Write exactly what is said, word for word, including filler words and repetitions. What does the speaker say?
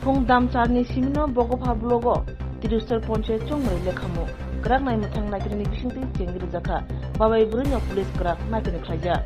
Phung dam charni simino Bogopha blogo Tiristor ponchayat chongmani lekhamu kwrak naimwthang naikirni bisingtwi chengwi rwjakha. Babai bwrwino police kwrak naikirni khlaijak.